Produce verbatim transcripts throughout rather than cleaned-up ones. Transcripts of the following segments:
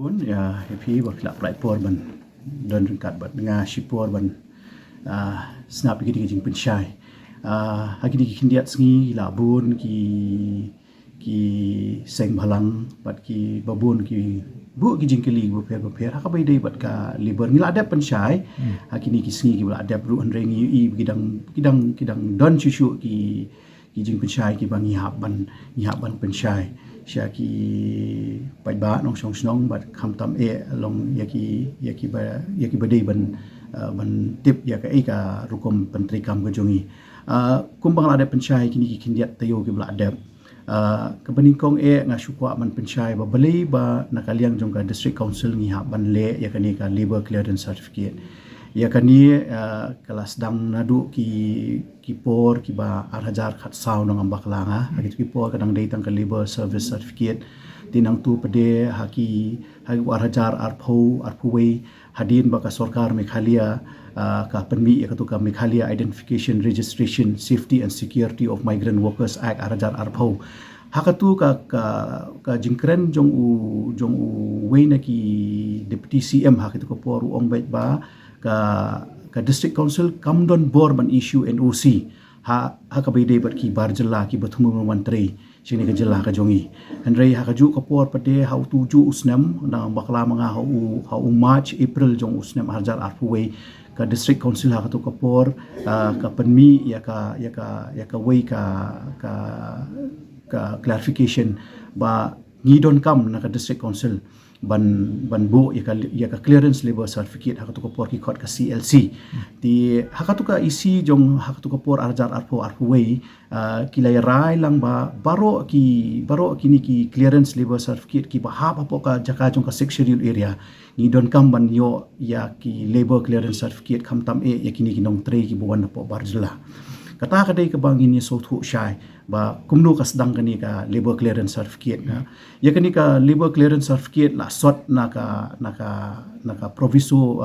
Bun ïa phi ba ki la pynlait por ban don ryngkat bad nga shipor ban sngap ïa ki jingpynshai. Ha kine ki khyndiat sngi la bun ki ki seng bhalang bad ki ba bun ki buh ki jingkylli bapher bapher ha kaba ïadei bad ka labour. Ngi la dep pynshai ha kine ki sngi kiba la dep ruh, hynrei ngi ïohi ba ki dang ki dang ki dang don shuh shuh ki ki jingpynshai kiba ngi hap ban ngi hap ban pynshai sha ki paidbah nongshong shnong bad khamtam eh long ïa ki ïa kiba ïa kiba dei ban ban tip ïa kaei ka rukom pyntreikam ka jong ngi. Kumba nga la dep pynshai kine ki khyndiat taïew kiba la dep, kaba nyngkong eh nga shu kwah ban pynshai ba balei ba na ka liang jong ka District Council ngi hap ban leh ïa kane ka Labour Clearance Certificate. Ïa kane ka la sdang naduh ki ki por kiba ar hajar khatsaw nang ym bakla nga. Ha kito ki por ka dang dei tang ka Labour Service Certificate. Te nangtu pat de ha ki ha ki ar hajar arphew arphew wei, hadien ba ka sorkar Meghalaya ka pynmih ïa katu ka Meghalaya Identification, Registration, Safety and Security of Migrant Workers Act ar hajar arphew. Ha katu ka ka ka jingkren jong u jong u wei na ki Deputy C M ha katu ka por u ong beit ba ka ka District Council kam don bor ban issue N O C ha ha kaba ïadei bad ki bar jylla kiba thmu ban wan trei sha kane ka jylla ka jong ngi. Hynrei ha kajuh ka por pat de ha utu juh u snem, nang ym bakla ma nga ha u ha u March April jong u snem ar hajar arphew wei, ka District Council ha katu ka por ka pynmih ïa ka ïa ka ïa ka wei ka ka ka clarification ba ngi donkam na ka District Council ban ban buh ïa ka ïa ka Clearance Labour Certificate ha katu ka por ki khot ka C L C. Te ha katu ka E C jong ha katu ka por ar hajar arphew arphew wei, ki la ïa rai lang ba baroh ki baroh kine ki Clearance Labour Certificate kiba hap hapoh ka jaka jong ka Sixth Schedule area ngi donkam ban ïoh ïa ki Labour Clearance Certificate khamtam eh ïa kine ki nongtrei kiba wan napoh bar jylla. Kata ka dei kaba ngin ïa sngewthuh shai ba kumno ka sdang kane ka Labour Clearance Certificate. Ïa kane ka Labour Clearance Certificate la sot na ka na ka na ka proviso,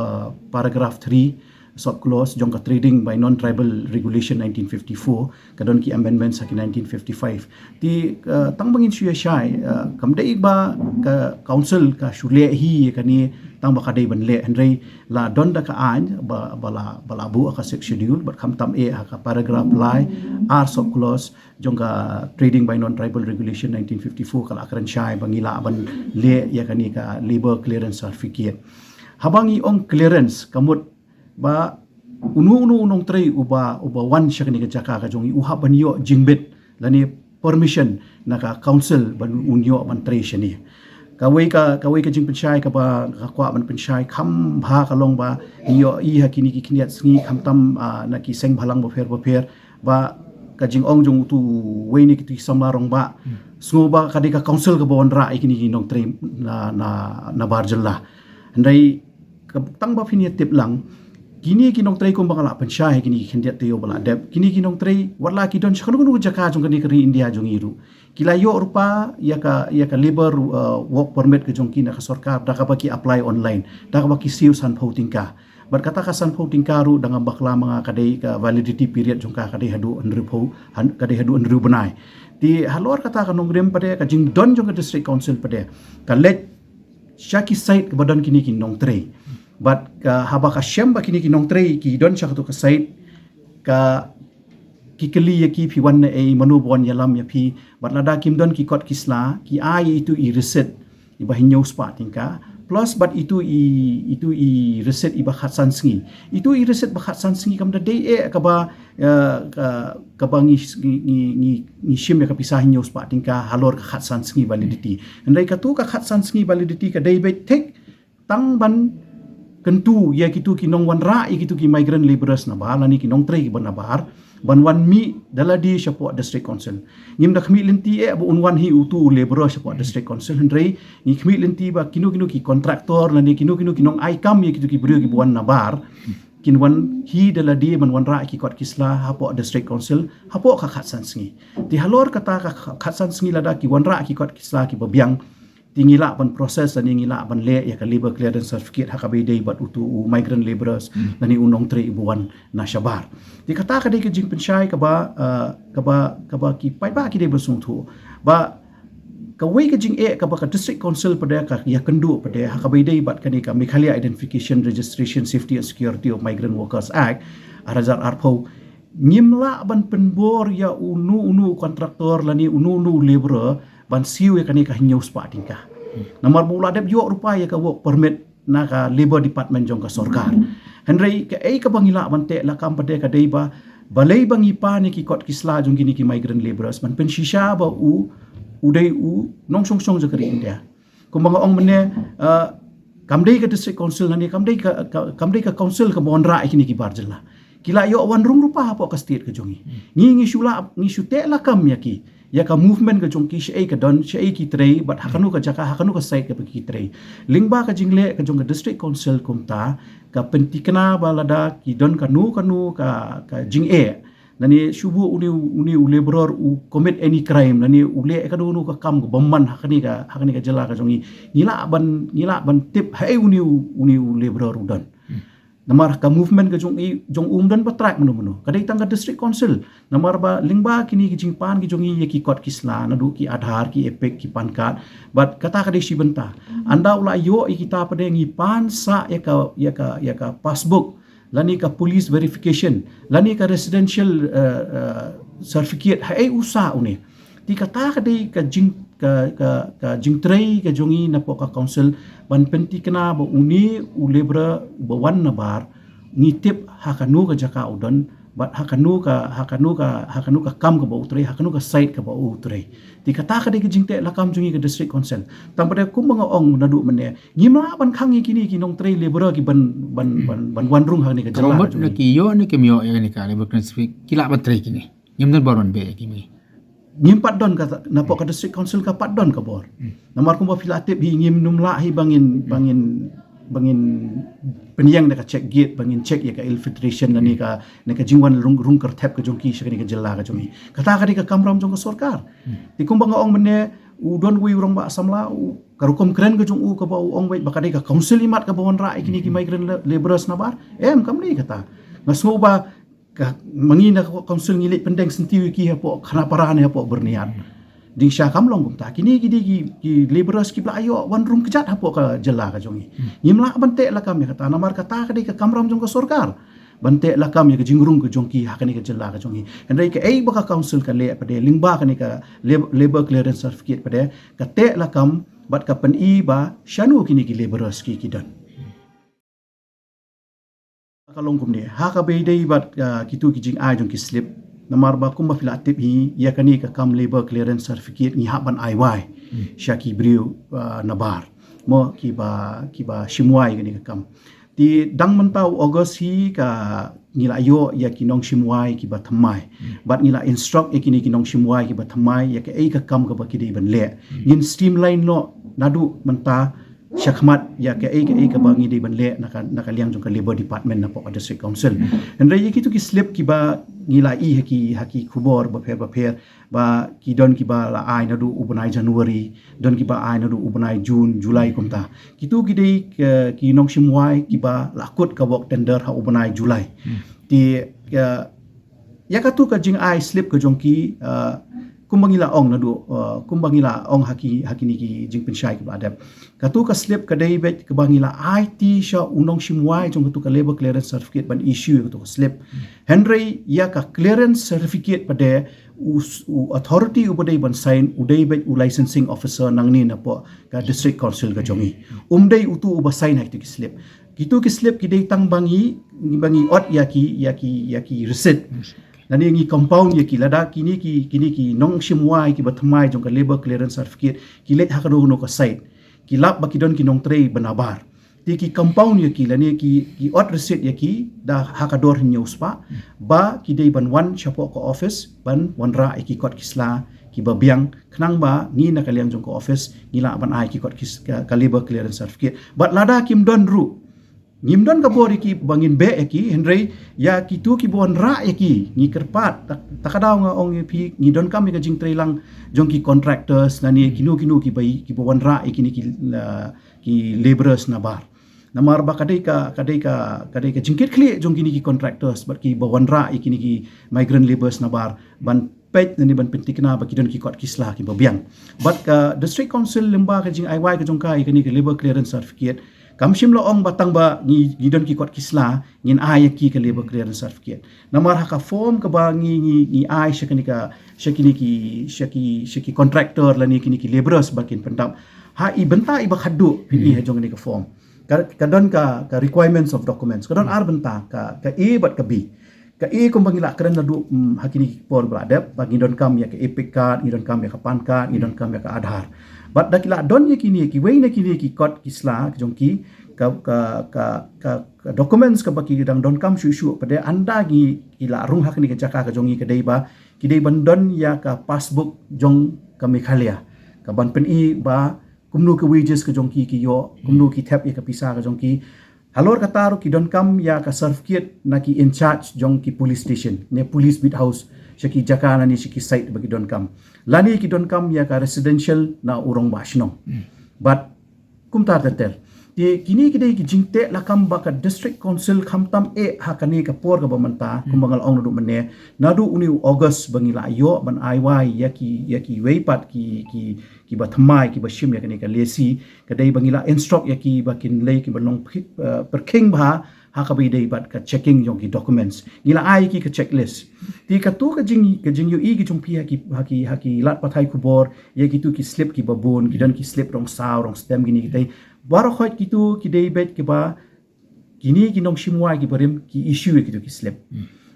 paragraph three sub clause jong ka Trading by Non-Tribal Regulation nineteen fifty-four, ka don ki amendments ha ki nineteen fifty-five. Te tang ba ngin shu ïa shai, kam dei ba ka council ka shu leh hi ïa kane tang ba ka dei ban leh, hynrei la don da ka aiñ ba ba la ba la buh ha ka Sixth Schedule bad khamtam eh ha ka paragraph lai ar sub clause jong ka Trading by Non-Tribal Regulation nineteen fifty-four ka la kren shai ba ngi lah ban leh ïa kane ka Labour Clearance Certificate. Haba ngi ong clearance ka mut ba uno uno u nongtrei uba uba wan sha kane ka jaka ka jong ngi u hap ban ïoh jingbit lane permission na ka council ban un ïoh ban trei shane. Kawei ka kawei ka jingpynshai kaba nga kwah ban pynshai kham bha ka long ba ngi ïohi ha kine ki khyndiat sngi khamtam na ki seng bhalang bapher bapher ba ka jingong jong utu wei na kitu ki samla rangbah, sngew ba ka dei ka council kaba wanrah ïa kine ki nongtrei na na na bar jylla. Hynrei tang ba phin ïa tip lang, kine ki nongtrei kumba nga la pynshai ha kine ki khyndiat taïew ba la dep, kine ki nongtrei wat la ki don sha kano kano ka jaka jong kane ka ri India jong ngi ruh, ki la ïoh ruh pa ïa ka ïa ka labour work permit ka jong ki na ka sorkar da kaba ki apply online, da kaba ki siew sanphew tyngka. Bad kata ka sanphew tyngka ruh da nga bakla ma nga ka dei ka validity period jong ka ka dei haduh hynriewphew, ka dei haduh hynriew bnai. Te halor kata ka nongrim pat de, ka jingdon jong ka District Council pat de ka leit sha ki site kaba don kine ki nongtrei. Bad ka haba ka shem ba kine ki nongtrei ki don sha katu ka site, ka ki kylli ïa ki, phi wan na ei, mano ba wan ïalam ïa phi? Bad lada kim don ki kot ki sla, ki ai itu i receipt iba hynñiew spah tyngka plus bad itu i itu i receipt iba khatsan sngi. Itu i receipt ba khatsan sngi kam da dei eh kaba kaba ngi ngi ngi shim ïa ka pisa hynñiew spah tyngka halor ka khatsan sngi validity. Hynrei katu ka khatsan sngi validity ka dei beit thik tang ban kyntu ïa kitu ki nongwanrah ïa kitu ki migrant labourers na bar lane ki nongtrei kiba na bar ban wan mih da lade shapoh District Council. Ngim da khmih lynti eh ba un wan hi utu u labourer shapoh District Council, hynrei ngi khmih lynti ba kino kino ki contractor lane kino kino ki nong ai kam ïa kitu ki briew kiba wan na bar kin wan hi da lade ban wanrah ki kot ki sla hapoh District Council hapoh ka khatsan sngi. Te halor kata ka khatsan sngi lada ki wanrah ki kot ki sla kiba biang, te ngi lah ban process lane ngi lah ban leh ïa ka labour clearance certificate ha kaba ïadei bad utu u migrant labourers lane u nongtrei uba wan na shabar. Te kata ka dei ka jingpynshai kaba kaba kaba ki paidbah ki dei ban sngewthuh ba Kawei ka jingeh kaba ka District Council pat ka ïakynduh pat ha kaba ïadei bad kane ka Meghalaya Identification, Registration, Safety and Security of Migrant Workers Act, ar hajar arphew, ngim lah ban pynbor ïa uno uno u contractor lane uno uno u laborer ban siew ïa kane ka hynñiew spah tyngka. Namar ba u la dep ïoh ruh pat ïa ka work permit na ka Labour Department jong ka sorkar. Hynrei kaei kaba ngi lah ban teh lakam pat ka dei ba, balei ba ngi pan ïa ki kot ki sla jong kine ki migrant labourers, ban pynshisha ba u, u dei u nongshong shong jong ka ri India. Kumba nga ong mynne, uh, kam dei ka District Council lane kam dei ka, ka, kam dei ka Council kaba wanrah ïa kine ki bar jylla. Ki la ïoh wan rung ruh pat hapoh ka state ka jong ngi. Ngi, ngi shu lah, ngi shu teh lakam ïa ki, ïa ka movement ka jong ki, shaei ka don, shaei ki trei, bad ha kano ka jaka, ha kano ka site kaba ki trei. Lyngba ka jingleh ka jong ka District Council kumta, ka pynthikna ba lada ki don kano kano ka, ka jingeh, lane shu buh une, une u labourer u commit any crime, lane u leh kano kano ka kam kaba bymman ha kane ka, ha kane ka jylla ka jong ngi, ngi lah ban, ngi lah ban tip haei une u, une u labourer u don. Namar ka movement ka jong i, jong um don ba track mynno mynno. Ka dei tang ka District Council. Namar ba lyngba kine ki jingpan ki jong i ïa ki kot ki sla, naduh ki Aadhaar, ki EPIC, ki PAN card. Bad kata ka dei shi bynta. Ynda u la ïoh ïa kita pat ngi pan sah ïa ka, ïa ka, ïa ka passbook, lane ka police verification, lane ka residential, uh, uh, certificate, haei u sah une. Te kata ka dei ka jing, ka, ka, ka jingtrei ka jong i napoh ka Council ban pynthikna ba une u labourer uba wan nabar, ngi tip ha kano ka jaka u don, bad ha kano ka, ha kano ka, ha kano ka kam kaba u trei, ha kano ka site kaba u trei. Te kata ka dei ka jingteh lakam jong i ka District Council. Tang pat kumba nga ong naduh mynne, ngim lah ban khang ïa kine ki nongtrei labourer ki ban, ban, ban, ban wan rung ha kane ka jylla ka jong i. Ki ïoh ne kim ïoh ïa kane ka labour class ki lah ban trei kine. Ngim don baroh ban beh ïa ki. Ngim pat don ka, napoh ka District Council ka pat don ka bor. Namar kumba phi la tip hi, ngim nym lah hi ba ngin, ba ngin, ba ngin pynïeng da ka check gate, ba ngin check ïa ka infiltration lane ka, ne ka jingwan rung, rung kyrthep ka jong ki sha kane ka jylla ka jong i. Kata ka dei ka kamram jong ka sorkar. Te kumba nga ong mynne, u don uwei u rangbah samla, u, ka rukom kren ka jong u kaba u ong beit ba ka dei ka Council imat kaba wanrah ïa kine ki migrant la-, labourers nabar. Em, kam dei kata. Nga sngew ba ka, ma ngi na ka Council ngi leit pyndeng syntiew ïa ki hapoh Khanapara ne hapoh Byrniat. Ding sha kam long kumta. Kine ki dei ki, ki labourers kiba la ïoh wan rung kjat hapoh ka jylla ka jong i. Ngim lah ban teh lakam ïa kata, namar kata ka dei ka kamram jong ka sorkar ban teh lakam ïa ka jingrung ka jong ki ha kane ka jylla ka jong i. Hynrei kaei ba ka Council ka leh pat lyngba kane ka lab-, Labour Clearance Certificate pat, ka teh lakam bad ka pyni ba shano kine ki labourers ki, ki don. Ka long kumne, ha kaba ïadei bad, ah, kito ki jingai jong ki slip. Namar ba kumba phi la tip hi, ïa kane ka kam Labour Clearance Certificate ngi hap ban ai wai sha ki briew, ah, nabar. Mo kiba, kiba shim wai kane ka kam. Te dang mynta u August hi ka ngi la ïoh ïa ki nongshim wai kiba thymmai. Bad ngi la instruct ïa kine ki nongshim wai kiba thymmai ïa kaei ka kam kaba ki dei ban leh. Ngin streamline noh naduh mynta shakhmat ïa kaei kaei kaba ngi dei ban leh na ka, na ka liang jong ka Labour Department napoh ka District Council. Hynrei ïa kito ki slip kiba ngi la ïohi ha ki, ha ki khubor bapher bapher ba ki don kiba la ai naduh u bnai January, don kiba ai naduh u bnai June, July kumta. Kito ki dei ki, ki nongshim wai kiba la kut ka work tender ha u bnai July. Te, eh, ïa kato ka jingai slip ka jong ki, eh, kumba ngi la ong naduh, eh, kumba ngi la ong ha ki, ha kine ki jingpynshai kiba la dep. Kato ka slip ka dei beit kaba ngi la ai ti sha u nongshim wai jong kato ka Labour Clearance Certificate ban issue kato ka slip. Hynrei ïa ka clearance certificate pat u s-, u authority uba dei ban sign u dei beit u licensing officer nangne napoh ka District Council ka jong i. Um dei uto uba sign ha kito ki slip. Kito ki slip ki dei tang ba ngi, ba ngi ot ïa ki, ïa ki, ïa ki receipt. Lane ngi compound ïa ki lada kine ki, kine ki nongshim wai kiba thymmai jong ka Labour Clearance Certificate ki leit ha kano kano ka site. Ki lap ba ki don ki nongtrei ba nabar. Te ki compound ïa ki lane ki, ki ot receipt ïa ki da ha ka dor hynñiew spah ba ki dei ban wan shapoh ka office ban wanrah ïa ki kot ki sla kiba biang khnang ba ngi na ka liang jong ka office ngi lah ban ai ki kot ki s-, ka, ka Labour Clearance Certificate. Bad lada kim don ruh, ngim don ka bor ïa ki ba ngin beh ïa ki, hynrei ïa kito kiba wanrah ïa ki ngi kyrpad, ta, ta ka daw nga ong ïa phi ngi donkam ïa ka jingtrei lang jong ki contractors lane kino kino kiba, kiba wanrah ïa kine ki, la, ki labourers nabar. Namar ba ka dei ka, ka dei ka, ka dei ka jingkitkhlieh jong kine ki contractors bad kiba wanrah ïa kine ki migrant labourers nabar ban peit nani ban pyntikna ba ki don ki kot ki sla kiba biang. Bad ka District Council lyngba ka jingaiwai ka jong ka ïa kane ka labour clearance certificate, kam shym la ong ba tang ba ngi, ngi don ki kot ki sla ngin ai ïa ki ka labour clearance certificate. Namar ha ka form kaba ngi, ngi, ngi ai sha kane ka, sha kine ki, sha ki, sha ki contractor lane kine ki labourers ba kin pyndap, ha i bynta iba khatduh phin i ha jong kane ka form. Ka, ka don ka, ka requirements of documents, ka don ar bynta, ka, ka A bad ka B. Ka A kumba ngi la kren naduh, mm, ha kine ki por ba la dep, ba ngi donkam ïa ka EPIC card, ngi donkam ïa ka PAN card, ngi donkam ïa ka Aadhaar. Bad da ki la don ïa kine, kiwei na kine ki kot ki sla ki jong ki, ka, ka, ka, ka, ka documents kaba ki dang donkam shuh shuh pat de, ynda ngi, ki la rung ha kane ka jaka ka jong ngi, ka dei ba ki dei ban don ïa ka passbook jong ka Meghalaya, ka ban pyni ba kumno ka wages ka jong ki ki ïoh, kumno ki thep ïa ka pisa ka jong ki. Halor kata ruh ki donkam ïa ka certificate na ki in charge jong ki police station ne police beat house sha ki jaka lane sha ki site ba ki donkam. Lane ki donkam ïa ka residential na u rangbah shnong. Bad kumta ter ter. Te kine ki dei ki jingteh lakam ba ka District Council khamtam eh ha kane ka por kaba mynta, kumba nga la ong naduh mynne, naduh une u August ba ngi la ïoh ban ai wai ïa ki, ïa kiwei pat ki, ki, kiba thymmai kiba shim ïa kane ka lesi, ka dei ba ngi la instruct ïa ki ba kin leit kiba long phi-, eh, pyrkhing bha ha kaba ïadei bad ka checking jong ki documents. Ngi la ai ki ka checklist. Te katu ka jing, ka jingïohi ki jong phi ha ki, ha ki, ha ki lad pathai khubor ïa kitu ki slip kiba bun, ki don ki slip rong saw, rong stem, kine kitei. Baroh khoit kitu ki dei beit kiba kine ki nongshim wai kiba rim ki issue ïa kitu ki slip.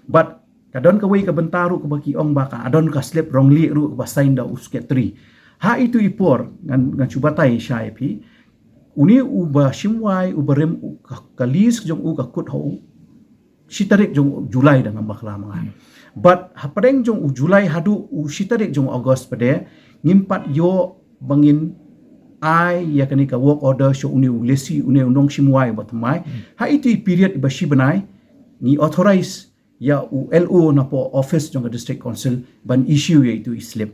Bad ka don kawei ka bynta ruh kaba ki ong ba ka don ka slip rong lieh ruh kaba sign da u secretary. Ha itu i por ngan, ngan shu batai shai ïa phi. Une uba shim wai uba rim u ka, ka lease jong u ka kut ha u shi tarik jong u July da ngam bakla ma nga. Bad hapdeng jong u July haduh u shi tarik jong u August pat de ngim pat ïoh ba ngin ai ïa kane ka work order sha une u lesi, une u nongshim wai uba thymmai. Ha itu i period iba shi bnai ngi authorize ïa u L O napoh office jong ka District Council ban issue ïa itu i slip.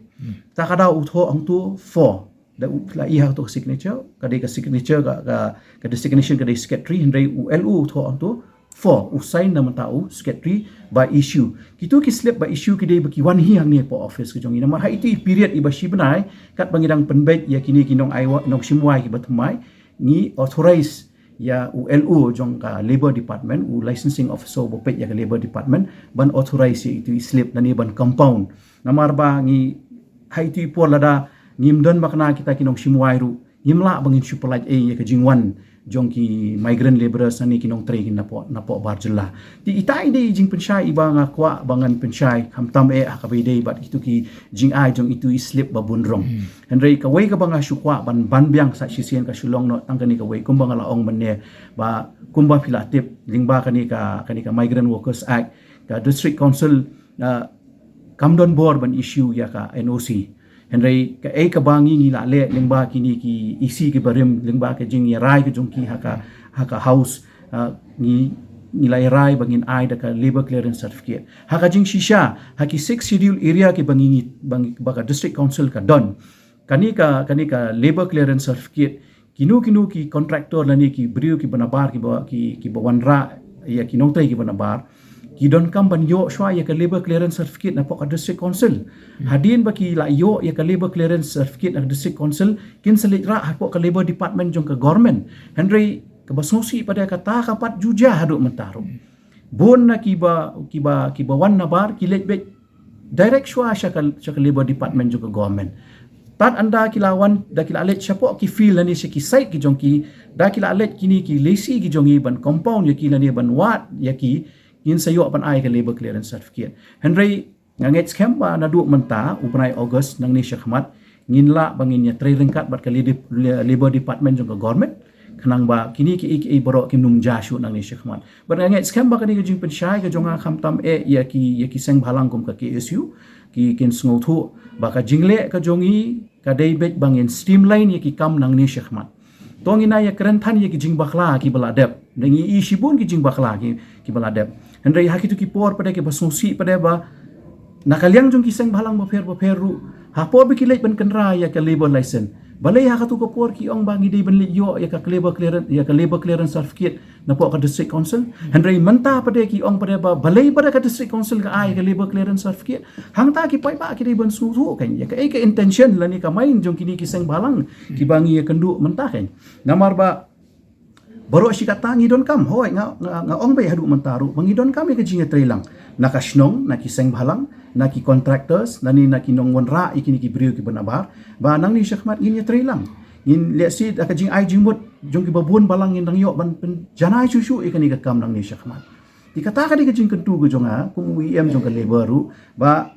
Ta ka dei u thoh hangtu four. Da u la i ha kato ka signature, ka dei ka signature ka, ka, ka designation ka dei secretary, hynrei u L O u thoh hangtu four, u sign na mynta u secretary ba issue. Kitu ki slip ba issue ki dei ba ki wan hi hangne hapoh office ka jong ngi. Namar ha itu i period iba shi bnai katba ngi dang pynbeit ïa kine ki nong ai wa, nongshim wai kiba thymmai, ngi authorize ïa u L O jong ka Labour Department, u licensing officer uba peit ïa ka Labour Department, ban authorize ïa itu i slip lane ban compound. Namar ba ngi ha itu i por lada ngim don ba kane kita ki nongshim wai ruh ngim lah ba ngin shu pyllait ei ïa ka jingwan jong ki migrant labourers lane ki nongtrei ki napoh, napoh bar jylla. Te ita i dei i jingpynshai iba nga kwah ba ngan pynshai khamtam eh ha kaba ïadei bad kitu ki jingai jong itu i slip ba bun rong. Hynrei kawei kaba nga shu kwah ban ban biang sa shisien ka shu long noh tang kane kawei kumba nga la ong mynne ba kumba phi la tip lyngba kane ka, kane ka Migrant Workers Act, ka District Council, ah, kam don bor ban issue ïa ka N O C. Hynrei kaei kaba ngi ngi la leh lyngba kine ki E C kiba rim lyngba ka jingïarai ka jong ki ha ka, ha ka House, ah, ngi, ngi la ïarai ba ngin ai da ka Labour Clearance Certificate. Ha ka jingshisha, ha ki Sixth Schedule area kiba ngi, ngi, ba ngi, ba ka District Council ka don, kane ka, kane ka Labour Clearance Certificate, kino kino ki contractor lane ki briew kiba nabar kiba, ki, kiba wanrah ïa ki nongtrei kiba nabar, ki donkam ban ïoh shuwa ïa ka Labour Clearance Certificate napoh ka District Council. Hadien ba ki la ïoh ïa ka Labour Clearance Certificate na ka District Council, kin sa leit rah hapoh ka Labour Department jong ka government. Hynrei kaba sngewsih pat de kata ka pat ju jia haduh mynta ruh. Bun na kiba, kiba, kiba wan nabar ki leit beit direct shuwa sha ka, sha ka Labour Department jong ka government. Tad ynda ki la wan, da ki la leit shapoh ki field lane sha ki site ki jong ki, da ki la leit kine ki lesi ki jong ngi ban compound ïa ki lane ban wad ïa ki, ngin sa ïoh ban ai ka Labour Clearance Certificate. Hynrei nga ngeit skhem ba naduh mynta u bnai August nangne shakhmat ngin lah ba ngin ïatrei ryngkat bad ka Lady, Labour Department jong ka government, khnang ba kine kiei kiei baroh kin ym jia shuh nangne shakhmat. Bad nga ngeit skhem ba kane ka jingpynshai ka jong nga khamtam eh ïa ki, ïa ki seng bhalang kum ka K S U, ki, kin sngewthuh ba ka jingleh ka jong ngi ka dei beit ba ngin streamline ïa ki kam nangne shakhmat. To ngin ïa kren than ïa ki jingbakla kiba la dep. Ngi i shibun ki jingbakla ki, kiba la dep. Hynrei ha kitu ki por pat de kiba sngewsih pat de ba na ka liang jong ki seng bhalang bapher bapher ruh, hapoh ba ki leit ban kynrad ïa ka labour license, Balei ha katu ka por ki ong ba ngi dei ban leit ïoh ïa ka labor clearance, ïa ka labor clearance certificate napoh ka district council. Hynrei mynta pat de ki ong pat de ba balei pat de ka district council ka ai ka labor clearance certificate. Hangta ki paidbah ki dei ban sngewthuh kan ïa kaei ka intention lane ka mind jong kine ki seng bhalang kiba ngi ïakynduh mynta kan. Namar ba baroh shi katta ngi donkam, hooid, nga, nga, nga ong beit haduh mynta ruh ba ngi donkam ïa ka jingïatreilang na ka shnong, na ki seng bhalang, na ki contractors, lane na ki nongwanrah ïa kine ki briew kiba nabar, ba nangne shakhmat ngin ïatreilang. Ngin lehse da ka jingai jingmut jong kiba bun balang ngin dang ïoh ban pynjanai shuh shuh ïa kane ka kam nangne shakhmat. Te kata ka dei ka jingkyntu ka jong nga kum u E M jong ka labor ruh, ba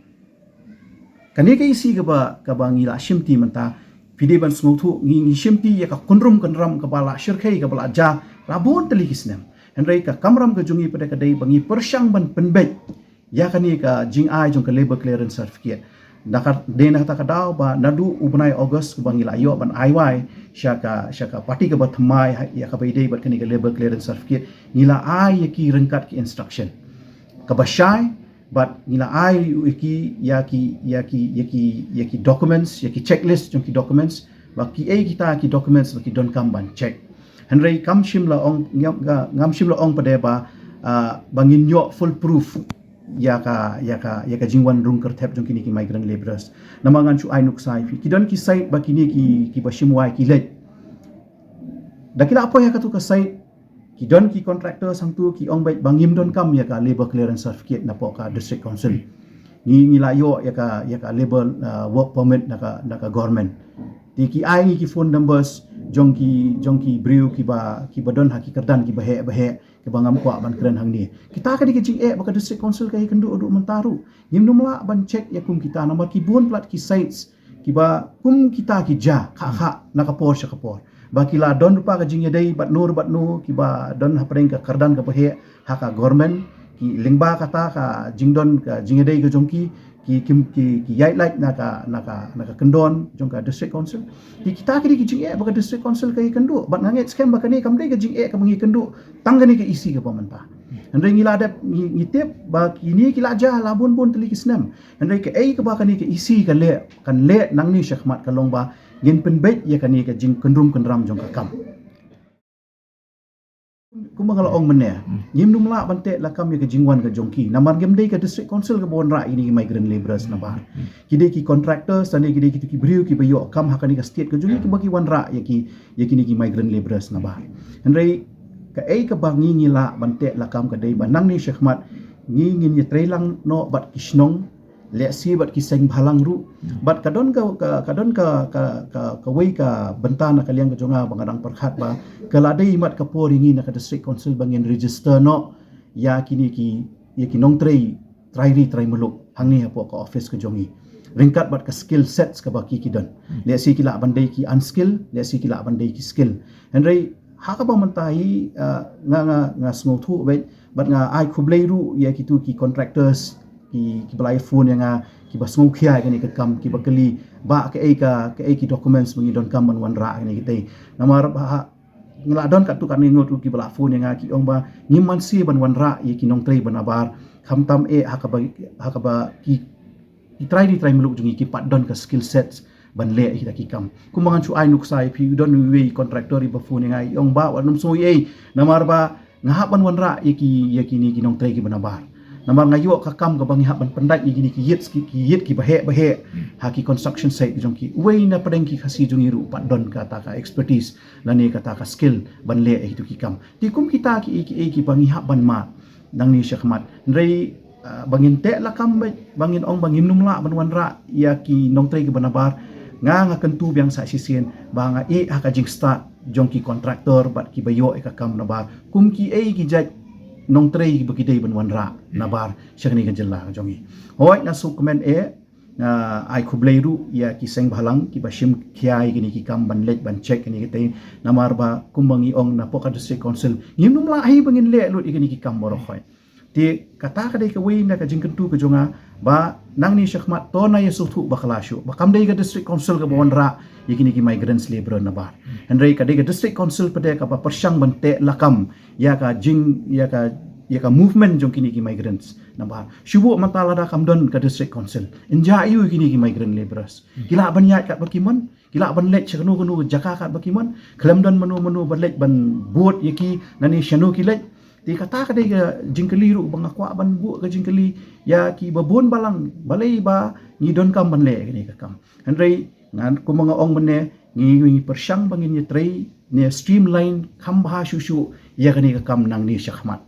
kane ka issue kaba, kaba ngi la shimti mynta, phi dei ban sngewthuh, ngi, ngi shimti ïa ka kynrum kynram kaba la shyrkhei, kaba la jia la bun tylli ki snem. Hynrei ka kamram ka jong ngi pat de ka dei ba ngi pyrshang ban pynbeit ïa kane ka jingai jong ka labor clearance certificate. Da ka dei na kata ka daw ba naduh u bnai August kaba ngi la ïoh ban ai wai sha ka, sha ka party kaba thymmai ha, ïa kaba ïadei bad kane ka labor clearance certificate, ngi la ai ïa ki ryngkat ki instruction. Kaba shai, bad ngi la ai ïa ki, ïa ki, ïa ki, ïa ki, ïa ki documents, ïa ki checklist jong ki documents, ba kiei kita ki documents ba ki donkam ban check. Hynrei kam shym la ong, ngam, nga, ngam shym la ong pat de ba, ah, ba ngin ïoh foolproof ïa ka, ïa ka, ïa ka jingwan rung kyrthep jong kine ki migrant labourers. Namar ngan shu ai nuksa ïa phi. Ki don ki site ba kine ki, kiba shim wai ki leit. Da ki la poi ha katu ka site, ki don ki contractor sangtu ki ong beit ba ngim donkam ïa ka labor clearance certificate napoh ka district council. Ngi, ngi la ïoh ïa ka, ïa ka labor, uh, work permit na ka, na ka government. Te ki ai ngi ki phone numbers jong ki, jong ki briew kiba, kiba don ha ki kyrdan kiba heh ba heh, kiba ngam kwah ban kren hangne. Kita ka dei ka jingeh ba ka district council ka ïakynduh haduh mynta ruh. Ngim nym lah ban check ïa kum kita namar ki bun palat ki sites kiba kum kita ki jia kha kha na ka por sha ka por. Ba ki la don ruh pat ka jingïadei bad no bad no kiba don hapdeng ka kyrdan kaba heh ha ka government, ki lyngba kata ka jingdon ka jingïadei ka jong ki, ki, ki, ki, ki ïaid lait na ka, na ka, na ka kyndon jong ka district council. Ki kita ki dei ki jingeh ba ka district council ka ïakynduh. Bad nga ngeit skhem ba kane kam dei ka jingeh kaba ngi ïakynduh tang kane ka issue kaba mynta. Hynrei ngi la dep, ngi, ngi tip ba kine ki la jia la bun bun tylli ki snem. Hynrei kaei kaba kane ka issue ka leh, kan leh nangne shakhmat ka long ba ngin pynbeit ïa kane ka jingkynrum kynram jong ka kam. Kumba nga la ong mynne, ngim nym lah ban teh lakam ïa ka jingwan ka jong ki. Namar ngim dei ka district council kaba wanrah ïa kine ki migrant labourers nabar. Ki dei ki contractors, lane ki dei kitu ki briew kiba ïoh kam ha kane ka state ka jong ngi kiba ki wanrah ïa ki, ïa kine ki migrant labourers nabar. Hynrei kaei kaba ngi, ngi lah ban teh lakam ka dei ba nangne shakhmat ngi ngin ïatreilang noh bad ki shnong, lehse bad ki seng bhalang ruh. Bad ka don ka, ka, ka don ka, ka, ka, kawei ka bynta na ka liang ka jong nga ba nga dang pyrkhat ba ka la dei mat ka por ïa ngi na ka district council ba ngin register noh ïa kine ki, ïa ki nongtrei trai ri trai muluk hangne hapoh ka office ka jong ngi. Ryngkat bad ka skill sets kaba ki, ki don. Lehse ki lah ban dei ki unskill, lehse ki lah ban dei ki skill. Hynrei ha kaba mynta hi, ah, nga, nga, nga sngewthuh beit bad nga ai khublei ruh ïa kitu ki contractors ki, kiba la ïa phone ïa nga, kiba sngewkhia ïa kane ka kam, kiba kylli ba kaei ka, kaei ki documents ba ngi donkam ban wanrah ïa kane ka tei. Namar ba ha, nga la don katto katne ngut ruh kiba la phone ïa nga ki ong ba ngim man shuh ban wanrah ïa ki nongtrei ba nabar, khamtam eh ha kaba, ha kaba ki, ki trai ri trai muluk jong ngi ki pat don ka skill sets ban leh ïa kita ki kam. Kumba ngan shu ai nuksa ïa phi, don uwei contractor iba phone ïa nga, i ong ba wat nym sngew ei ei namar ba nga hap ban wanrah ïa ki, ïa kine ki nongtrei kiba nabar. Namar nga ïoh ka kam kaba ngi hap ban pyndait ïa kine ki ïit, ki, ki ïit kiba heh ba heh ha ki construction site jong ki. Uwei na pdeng ki Khasi jong ngi ruh pat don kata ka expertise lane kata ka skill ban leh ïa kitu ki kam. Te kum kita kiei kiei kiba ngi hap ban mad nangne shakhmat. Hynrei, ah, ba ngin teh lakam beit, ba ngin ong ba ngim nym lah ban wanrah ïa ki nongtrei kiba nabar, nga, nga kyntu biang sa shisien ba nga ïeh ha ka jingstad jong ki contractor bad kiba ïoh ïa ka kam nabar kum kiei ki jait nongtrei kiba ki dei ban wanrah nabar sha kane ka jylla ka jong ngi. Hooid, nga sngewkmen eh, nga ai khublei ruh ïa ki seng bhalang kiba shim khia ïa kine ki kam ban leit ban check kine ki tei. Namar ba kumba ngi ong napoh ka district council ngim nym lah hi ba ngin leh lut ïa kine ki kam baroh hooid. Te kata ka dei kawei na ka jingkyntu ka jong nga ba nangne shakhmat to na ïa sngewthuh bakla shuh ba kam dei ka district council kaba wanrah ïa kine ki migrants labour nabar. Hynrei ka dei ka district council pat de kaba pyrshang ban teh lakam ïa ka jing, ïa ka ïa ka movement jong kine ki migrants. Namar shu buh mynta lada kam don ka district council, ynja ïa u kine ki migrant laborers, ki lah ban ïaid katba ki mon, ki lah ban leit sha kano kano jaka katba ki mon, khlem don mano mano ba leit ban bud ïa ki nangne shano ki leit. Te kata ka dei ka jingkylli ruh ba nga kwah ban buh ka jingkylli ïa kiba bun balang, balei ba ngi donkam ban leh kane ka kam. Hynrei ngan, kumba nga ong mynne, ngi, ngi pyrshang ba ngin ïatrei ne streamline kham bha shuh shuh ïa kane ka kam nangne shakhmat.